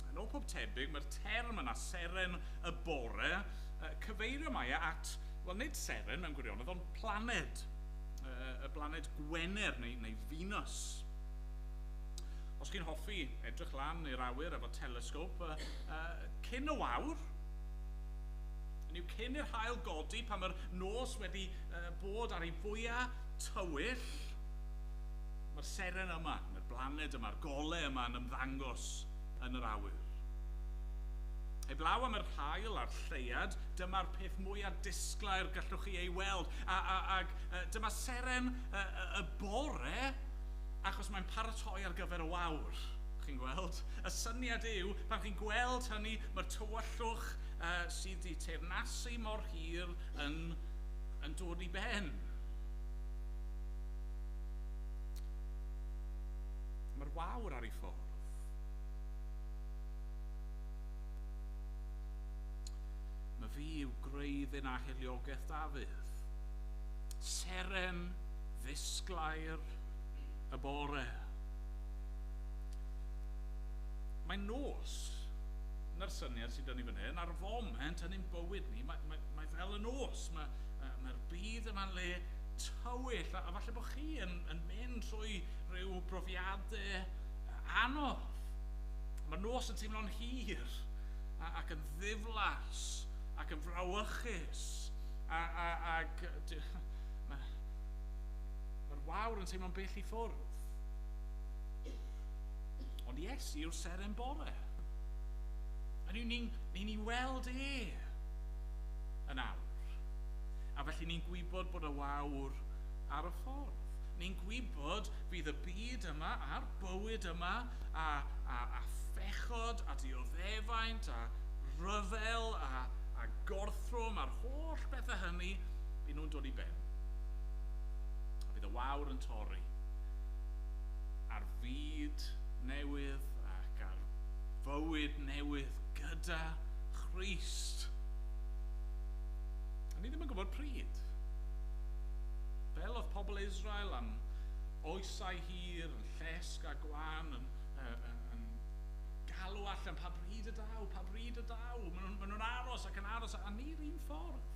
Yn ôl pob tebyg, mae'r term yna, seren y bore, cyfeirio mae e at, wel nid seren mewn gwirionedd, ond planed, y blaned Gwener neu Venus. Os chi'n hoffi edrych lan i'r awyr efo telesgop, cyn y wawr, hynny yw cyn i'r haul godi pan mae'r nos wedi bod ar ei fwyaf tywyll, mae'r seren yma, mae'r blaned yma'r golau yma yn ymddangos yn yr awyr. Heblaw am yr haul a'r lleuad, dyma'r peth mwyaf disglair gallwch chi ei weld. A dyma seren y bore, achos mae'n paratoi ar gyfer y wawr. Chi'n gweld? Y syniad yw, pan chi'n gweld hynny, mae'r tywyllwch sydd wedi teyrnasu mor hir yn dod i ben. Mae'r wawr ar ei ffordd. Mae fi yw gwreiddyn a hiliogaeth Dafydd. Seren ddisglair y bore. Mae nos, na'r syniad sydd 'da ni fan hyn, ar y foment yn ein bywyd ni, mae fel y nos. Mae'r byd yma'n le tywyll, a falle bod chi yn mynd trwy rhyw brofiadau anodd. Mae'r nos yn teimlo'n hir ac yn ddiflas ac yn frawychus ac mae'r wawr yn teimlo'n bell i ffwrdd. Ond Iesu yw'r seren bore. A ni'n ei weld e yn awr. A felly ni'n gwybod bod y wawr ar y ffordd. Ni'n gwybod fydd y byd yma a'r bywyd yma a phechod a dioddefaint a rhyfel a gorthrwm a'r holl bethau hynny, bydd nhw'n dod i ben. A bydd y wawr yn torri ar fyd newydd ac ar fywyd newydd gyda Christ. A ni ddim yn gwybod pryd. Fel oedd pobl Israel am oesau hir, yn llesg a gwan, yn galw allan pa bryd y daw, pa bryd y daw. Maen nhw'n aros ac yn aros, a ni'r un ffordd.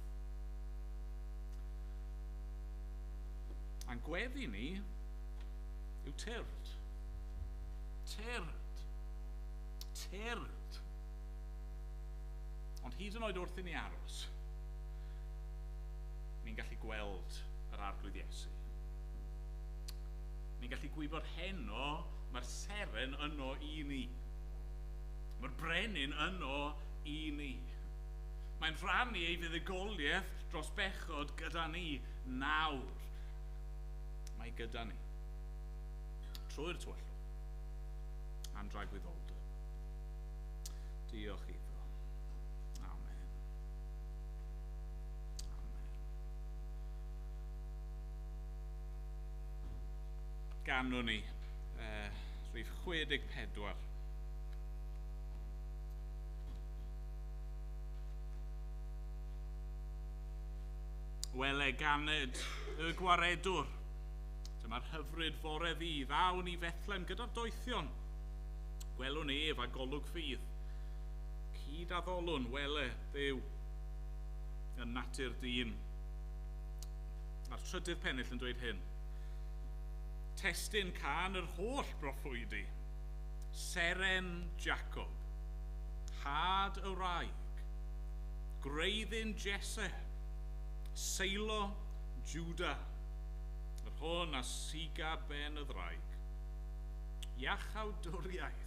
A'n gweddi ni yw tyrd. Tyrd. Tyrd. Ond hyd yn oed wrth i ni aros, ni'n gallu gweld yr Arglwydd Iesu. Ni'n gallu gwybod heno mae'r seren yno i ni. Mae'r brenin yno i ni. Mae'n rhannu ei fuddugoliaeth dros bechod gyda ni nawr. Mae gyda ni. Trwy'r tywyllwch. Am dragwyddoldeb. Diolch iddo. Amen. Amen. Ganwn ni rhif 64. Wele ganed y gwaredwr. Dyma'r hyfryd fore ddydd, awn i Fethlem gyda'r doethion. Gwelwn ef a golwg ffydd. Cyd addolwn, wele Dduw yn natur dyn. Mae'r trydydd pennill yn dweud hyn. Testun can yr holl broffwydi. Seren Jacob, had y wraig, gwreiddyn Jesse, Seilo Juda, yr hwn a siga ben y ddraig. Iachawdwriaeth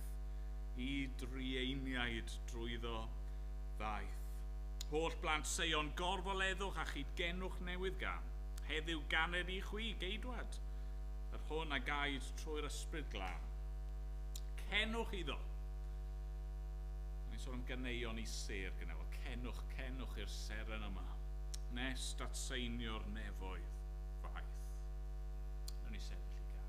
i drueiniaid drwyddo ddaeth. Holl blant Seion gorfoleddwch a chydgenwch newydd gan. Heddiw ganed i chwi geidwad, yr hwn a gaed trwy'r ysbryd glân. Cenwch iddo. Mae'n sôn am ganeuon i sêr gyda fo. Cenwch, cenwch i'r seren yma. Nes datseinio'r nefoedd faith. Nawn ni sefyll i ganu.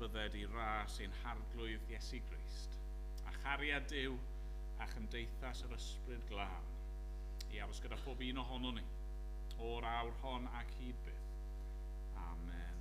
Bydded i ras ein Harglwydd Iesu Grist, a chariad Duw a chymdeithas yr Ysbryd Glân, i aros gyda phob un ohonon ni, o'r awr hon ac hyd byth. Amen.